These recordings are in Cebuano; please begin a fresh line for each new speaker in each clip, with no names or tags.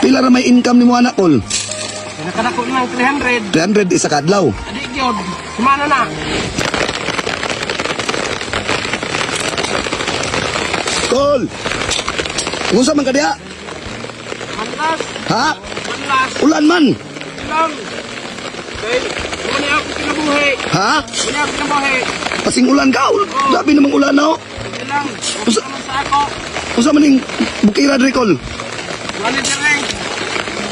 Pila ra may income nimo anak, kol?
Nakadako ng 300.
300 isa ka adlaw.
Adi gyud. Sumana na.
Kol. Unsa man ka diha?
Manlas,
Ha?
manlas.
Ulan man.
Lang. Kay, muna ako kinabuhi.
Ha?
Muna ako kinabuhi.
Kasing ulan ka. Grabe namang ulan na oh.
Sige lang.
Usa-
Usa sa ako.
Unsa man ning bukira diri, kol?
Wala dire.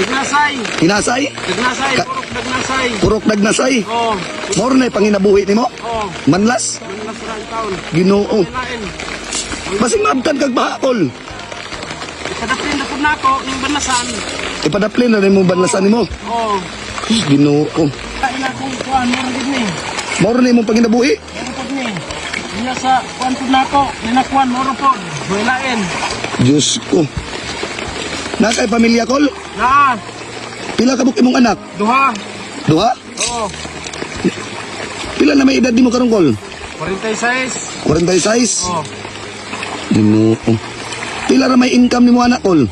Dignasay.
Hinasay?
Dignasay, purok dignasay.
Purok nagnasay.
Oh,
Moro na panginabuhi nimo.
oh.
Manlas.
Manlas ra ang taon.
Ginoo.
Lain.
Basing maabtan kag baha, kol.
Ikadaplin na pud nako ning banlasan.
Ipadaplin na nimo banlasan nimo.
Oh.
Ginoo.
Kain akong kuan moro gid ni.
Moro na imong panginabuhi.
Moro pud ni. Niya sa kuan pud nako, ninakuan moro pud. Lain.
Diyos ko. Nakay pamilya, kol?
Na,
Pila ka imong anak?
duha.
Duha?
Oh,
Pila na may edad nimo karon, kol?
46.
46.
Oh.
Ginoo. Pila ra may income nimo anak, kol?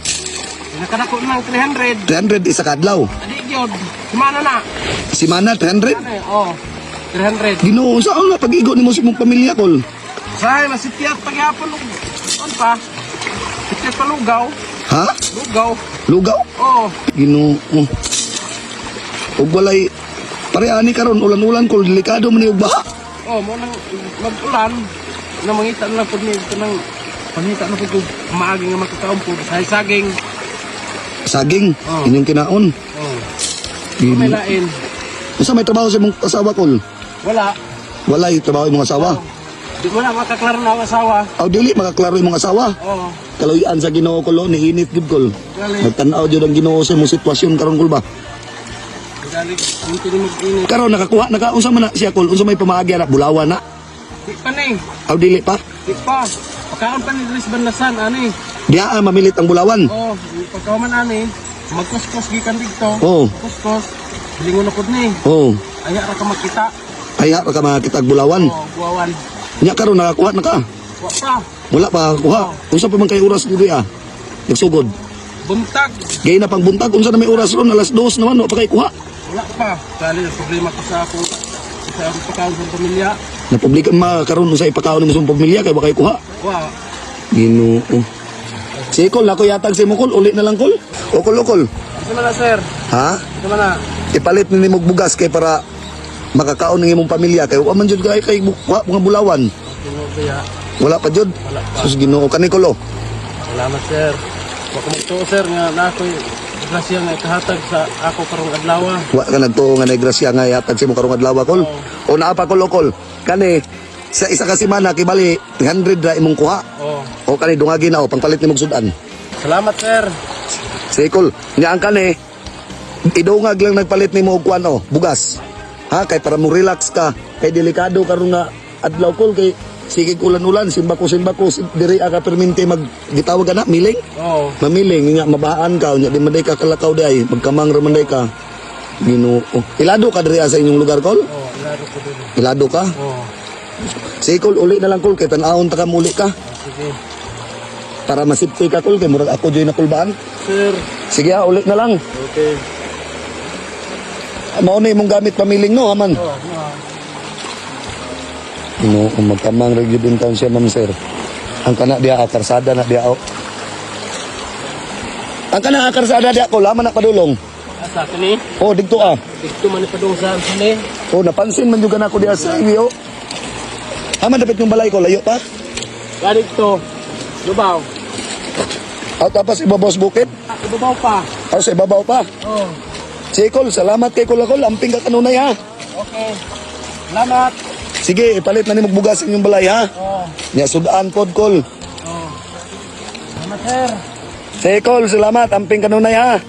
Nakadako ng 300.
300 isa ka adlaw.
Adi gyud. Sumana na.
Simana 300.
Ano eh? Oh. 300.
Ginoo, saan na pag-igo nimo sa imong pamilya, kol?
Say, masipyat pagyapon og on pa. Sipyat pa lugaw.
Ha?
Lugaw.
Lugaw?
Oh.
Ginoo. Ug walay pare ani karon ulan-ulan, kol, delikado man ni og baha.
Oh, mo nang mag-ulan na mangita na lang pud ni kanang pangita na pud kog maagi nga makakaon pud sa saging.
Saging,
Oh.
inyong kinaon.
Oh. May
Ginoo.
lain.
Unsa may trabaho sa imong asawa, kol?
Wala.
Walay trabaho imong asawa.
Di mo na makaklaro na ang asawa.
Aw dili makaklaro imong asawa.
Oh.
Kaluyan sa Ginoo, kol, oh, niinit gid, kol.
Gali.
Nagtan-aw jud ang Ginoo sa imong sitwasyon karon, kol ba.
Gali, hindi ni mag-init.
Karon nakakuha naka unsa man na siya, kol? Unsa may pamaagi na bulawan na?
Di pa ni.
Aw dili pa.
Di pa. Pagkaon pa ni Dris Banlasan ani.
Diha ah, mamilit ang bulawan.
Oh, pagkaon man ani, magkuskos gikan didto.
Oh.
Kuskos. Bilingon na pud ni.
Oh,
Aya ra ka makita.
ay ra ka makakita og bulawan.
Oh, buwawan.
Nya karon nakakuha na ka.
Wa pa.
Wala pa kuha. Unsa pa man kay oras diri ah? Nagsugod.
Buntag.
Gay na pang buntag, unsa na may oras ron, alas 2 naman wa pa kay kuha.
Wala pa. Dali na problema ko sa akong pagkaon sa pamilya.
Napublika ma karon unsa ipakaon nimo sa imong pamilya kay wa kay kuha.
Wa.
Ginoo. Sige kol, ako yatag sa imo, kol, uli na lang, kol. Okol okol.
Isa man na, sir.
Ha?
Isa man na.
Ipalit ni nimog bugas kay para makakaon ng imong pamilya kay wa man jud kay kay wa mga bulawan.
Ginoo.
Wala pa jud.
Wala pa.
Sus, Ginoo kani, kol, oh.
Salamat, sir. Wa ko magtuo, sir, nga na ako'y grasya nga ikahatag sa ako karong adlaw.
Wa ka nagtuo nga nay grasya nga yatag sa imong karong adlaw, kol. O naa pa, kol, okol. Kani sa isa ka semana kibali 300 ra imong kuha.
Oh.
O kani dungagi na o pangpalit nimong sudan.
Salamat, sir.
Sige kol, nya ang kani idungag lang nagpalit nimo og kuan o bugas. Ha, kay para mo relax ka kay delikado karon nga adlaw, kol, kay sige ulan-ulan, simbako simbako diri ka permente mag gitawag ana miling.
Oh.
Mamiling nga mabaan ka unya di man day ka kalakaw di ay magkamang ra man day ka. Ginoo. Ilado ka diri sa inyong lugar, kol?
Oh, laro ko dito.
Ilado ka?
Oh.
Sige kol, uli na lang, kol, kay tan-awon ta ka muli ka
Sige.
para masipti ka, kol, kay murag ako joy na kulbaan.
Sir.
Sige ha, uli na lang.
Okay.
Mao na imong gamit pamiling no, aman.
Oh, no.
Ginoo, magkamang ra gyud in taon siya, ma'am sir. Ang kana diha ah, karsada na diha oh. Ang kana ah, karsada diha ko, laman na padulong.
Asa kini?
Oh, didto ah.
Dito man ni padung sa sini.
Oh, napansin man jud ka na ako diha sa iyo. Haman dapat yung balay ko, layo pa.
Dito. Lubaw.
Aw, tapos ibabaw sa bukid.
Ah, ibabaw pa.
Aw, sa ibabaw pa.
Oh.
Sige kol, salamat kay kol kol. Amping ka kanunay ha.
Okay. Salamat.
Sige, ipalit na ni magbugas inyong balay ha.
Oh.
Nya sudan pod, kol.
Oh. Salamat, sir.
Sige kol, salamat. Amping kanunay ha.